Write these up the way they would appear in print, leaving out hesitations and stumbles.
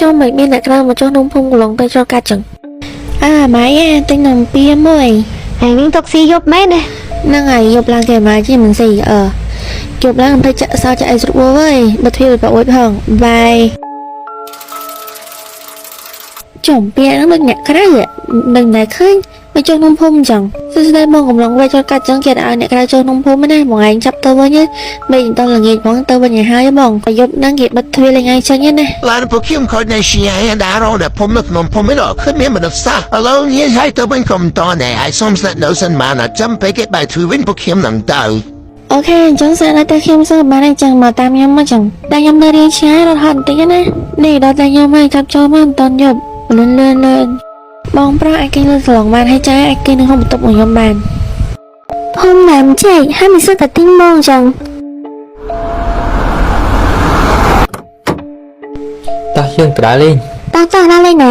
ចុះមិនមានអ្នកក្រៅមកចុះក្នុងភូមិកន្លងទៅចូលកាត់ចឹងអើម៉ៃអាទិញនំពៀមួយ ហើយនឹងតុកស៊ីយប់មែនទេ ហ្នឹងហើយយប់ឡើងគេមកជាមិនស៊ីអឺយប់ឡើងមិនភ្លេចចាក់សោចាក់អីស្រួលហើយបើទ្វារប្រអួយផងបាយចំពៀហ្នឹងដូចអ្នកក្រៅនឹងតែឃើញមកចុះក្នុងភូមិចឹងសួស្តីបងកំឡុងវេចូលកាត់ចឹងគេឲ្យអ្នកក្រៅចូលក្នុងភូមិណាបងឯងចាប់ទៅវិញមិនដល់ល្ងាចបងទៅវិញឲ្យហើយបងយប់ហ្នឹងគេបិទទ្វារលេងឲ្យចេញណា ឡានពួកខ្ញុំខត់នៅឈៀដារ៉ដែលភូមិក្នុងភូមិនោះគឺមានមនុស្សសឥឡូវនេះហើយទៅវិញកុំតណែហើយសុំស្នាក់នៅសិនមកណាចាំពេលគេបាយធ្វើវិញពួកខ្ញុំនឹងទៅ អូខេអញ្ចឹងសារតែខ្ញុំសើបានអញ្ចឹងមកតាមខ្ញុំមកចឹងតែខ្ញុំនៅរៀងឆ្ងាយរត់ហត់បន្តិចណានេះដល់តែខ្ញុំហើយចាប់ចូលមកមិនតន់យប់លឿនលឿនលឿនបងប្រុសអាចគេងលើសាឡុងបានហើយចាអាចគេងនៅក្នុងបន្ទប់របស់ខ្ញុំបាន ភូមិណាមចេកហើយមិនសឹកតែទីងមកចឹង តោះយើងទៅដើរលេង តោះតោះដល់លេងណា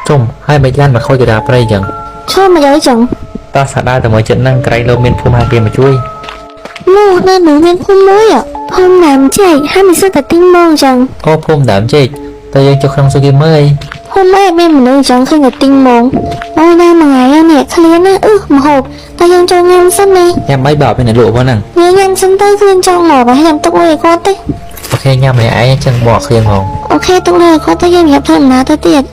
ជុំហើយមិនឡានមកខូចកដាព្រៃចឹង ឈរមកយកចឹង តោះសាដើរតែមួយចិត្តហ្នឹងក្រែងលោកមានភូមិហើយគេមកជួយ មកនៅនោះមានភូមិមួយភូមិណាមចេកហើយមិនសឹកតែទីងមកចឹង អូភូមិដើមចេកតើយើងចុះក្នុងសុគីមើលអី ភូមិអីមានមនុស្សចឹងឃើញតែទីងមកអូយណាមួយថ្ងៃនេះឃ្លានណាអឺមហូបតែយើងចូលញ៉ាំសិននេះ ញ៉ាំអីបើអត់មានអ្នកលក់ផងហ្នឹង យើងញ៉ាំសិនទៅឃ្លានចង់មកហើយញ៉ាំទុកលុយឲ្យគាត់ទេ អូខេញ៉ាំម្នាក់ឯងចឹងបកឃ្លានផង អូខេទុកលុយឲ្យគាត់ទៅយើងរៀបធ្វើដំណើរទៅទៀត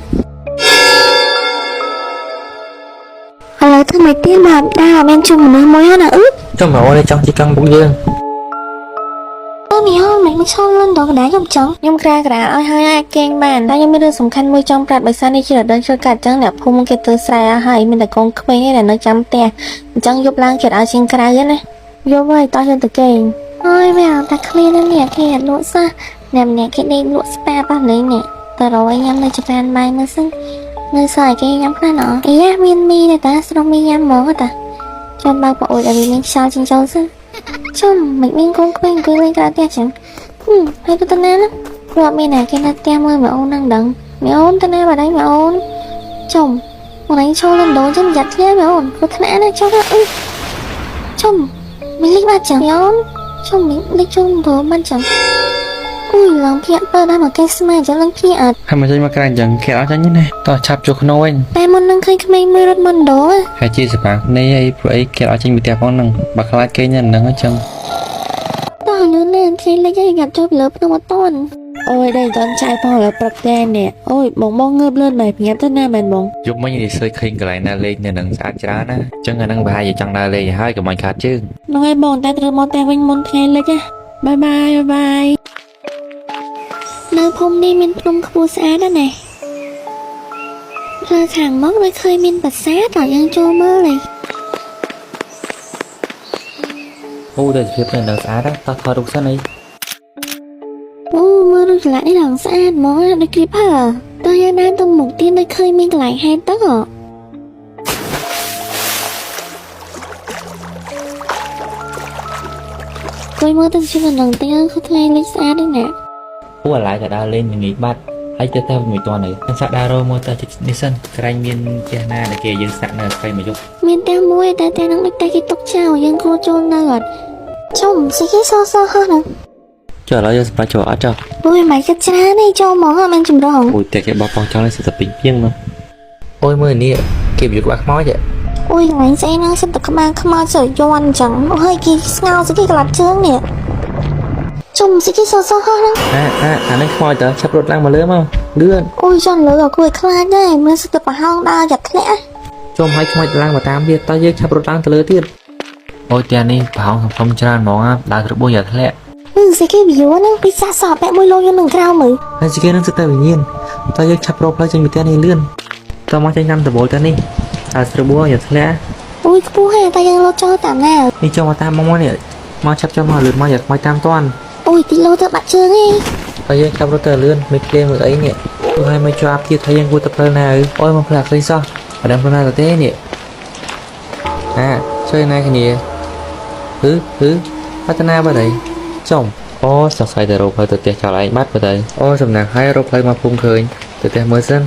ឥឡូវធ្វើមិនទៀតបាទដើរអត់មានជុំមនុស្សមួយណាអឺ ចុះមកអូនឯងចង់ជិះកង់ពុកយើង អឺមីហមិនមកឈរលន់ដល់កណ្ដាលខ្ញុំចឹង ខ្ញុំក្រាក្រាឲ្យហើយអាចគេងបានតែខ្ញុំមានរឿងសំខាន់មួយចង់ប្រាប់ដោយសារនេះជារដូវចូលកាត់ចឹងអ្នកភូមិគេទៅស្រែអស់ហើយមានតែកូនក្មេងឯងដែលនៅចាំផ្ទះអញ្ចឹងយប់ឡើងគេឲ្យជាងក្រៅណាយប់ហើយតោះយើងទៅគេង អើយវាតែឃ្លានណាស់នេះគេអត់លក់សោះអ្នកម្នាក់គេដេកលក់ស្ប៉ាប៉ះលេងនេះទៅរកឲ្យញ៉ាំនៅចក្រានបាយមើលសិននៅសល់ឲ្យគេញ៉ាំខ្លះណោះអីយ៉ាមានមីដែរតាស្រស់មីញ៉ាំហ្មងតាចាំបើកប្អូនឲ្យវាមានខ្យល់ចិញ្ចូលសិនជុំមិនមានកូនក្មេងអង្គុយលេងក្រៅផ្ទះចឹងហឹមហើយទៅតាណាណាព្រោះអត់មានណាគេនៅផ្ទះមើលមីអូននឹងដឹងមីអូនតាណាបាត់ហើយមីអូនជុំមកឯងឈរលំដូងចឹងយ៉ាត់ធ្លាមីអូនព្រោះថ្នាក់ណាចុះទៅអឺជុំមិនលិចបាត់ចឹងមីអូន ជុំលេខជុំព្រមបានចឹងអូយឡើងភ្ញាក់ពើដល់មកគេស្មែចឹងឡើងភ្ញាក់អត់ ហើយមកចេញមកក្រៅចឹងគេអត់ចាញ់ទេណាតោះឆាប់ចូលក្នុងវិញ តែមុននឹងឃើញក្មេងមួយរត់មុនដោ ហើយជាសបាគ្នាអីព្រោះអីគេអត់ចេញពីផ្ទះផងហ្នឹងបើខ្លាចគេញ៉ាំហ្នឹងអញ្ចឹង តោះលឿនណាស់ថ្ងៃលិចហើយងាប់ចូលពីលើភ្នំអត់តន់ អូយដេកតន់ចាយផងឥឡូវព្រឹកតែនេះអូយបងបងងើបលឿនមែនប្រញាប់ទៅណាមែនបង យប់មិញ research ឃើញកន្លែងណាលេងនៅនឹងស្អាតច្រើនណាអញ្ចឹងអាហ្នឹងប្រហែលជាចង់ដើរលេងឲ្យហើយកុំឲ្យខាតជើង ហ្នឹងហើយបងតែត្រូវមកផ្ទះវិញមុនថ្ងៃលិចណាបាយបាយបាយបាយ នៅភូមិនេះមានភ្នំខ្ពស់ស្អាតណាស់ណាផ្លូវខាងមុខដូចឃើញមានប្រាសាទតើយើងចូលមើលលេ អូតែសភាពនៅនឹងស្អាតណាតោះថតរូបសិនអី អូមើលរូបចម្លាក់នេះឡើងស្អាតហ្មងណាដូចគ្រីបហឺតើយើងដើរទៅមុខទៀតដូចឃើញមានកន្លែងហែលទឹកហ៎គួយមើលទៅជាមិនដឹងទេគឺថ្ងៃលិចស្អាតណាស់ណា អូអាឡ័យក៏ដើរលេងល្ងាចបាត់ហើយទៅតែមួយតន់ហើយខ្ញុំសាក់ដើររមើលទៅចិត្តនេះសិនក្រែងមានផ្ទះណាដែលគេឲ្យយើងស្នាក់នៅស្វ័យមួយយប់ មានតែមួយតែតែនឹងដូចតែគេទុកចោលយើងគួរចូលនៅអត់ជុំស្អីគេសសហោះហ្នឹង ចុះឥឡូវយើងសម្រាប់ចូលអត់ចុះ អូយមិនគិតច្រើនទេចូលហ្មងអត់មានចម្រង អូយតែគេបោះបង់ចោលនេះសិតតែពេញពីងមកអូយមើលនេះគេវាក្បាលខ្មោចហ៎ អូយកន្លែងស្អីហ្នឹងសិតតែក្បាលខ្មោចសយយន់អញ្ចឹងហើយគេស្ងោស្អីគេក្លាប់ជើងនេះជុំស្អីគេសសហោះហ្នឹង អាអាអានេះខ្មោចតើឆាប់រត់ឡើងមកលើមកលឿន អូយចន់លើក៏គួរឲ្យខ្លាចដែរមើលសិតតែប្រហោងដើរយ៉ាត់ធ្លាក់ ជុំឲ្យខ្មោចឡើងមកតាមទៀតតើយើងឆាប់រត់ឡើងទៅលើទៀតអូយផ្ទះនេះប្រហោងធំៗច្រើនហ្មងណាដើរក្របួសយ៉ាធ្លាក់ អឺស្អីគេវីហ្នឹងពីសាសបែកមួយលោយនឹងក្រៅមើល ហើយជាគេនឹងសិតតែវិញ្ញាណតើយើងឆាប់រកផ្លូវចេញពីផ្ទះនេះលឿនតើមកចេញតាមដបូលទៅនេះអាស្របួសយ៉ាធ្លាក់ អូយខ្ពស់ហ่าតែយើងលោតចូលតាមណា នេះចូលមកតាមមកមកនេះមកឆាប់ចូលមកលឿនមកយ៉ាខ្មោចតាមតាន់ អូយទីលោទៅបាក់ជើងឯង តើយើងឆាប់រត់ទៅលឿនមិនភ្លាមមើលអីនេះទោះឲ្យមិនជាប់ទៀតថាយើងគួរទៅផ្លូវណាអូយមកផ្លាក់ឃើញសោះអត់ដឹងផ្លូវណាទៅទេនេះអាជួយណាគ្នាហឺហឺបតនាបាត់ហើយចំអូសង្ស័យតែរកផ្លូវទៅផ្ទះចោលឯងបាត់បាត់ហើយអូសំណាងហើយរកផ្លូវមកភូមិឃើញទៅផ្ទះមើលសិន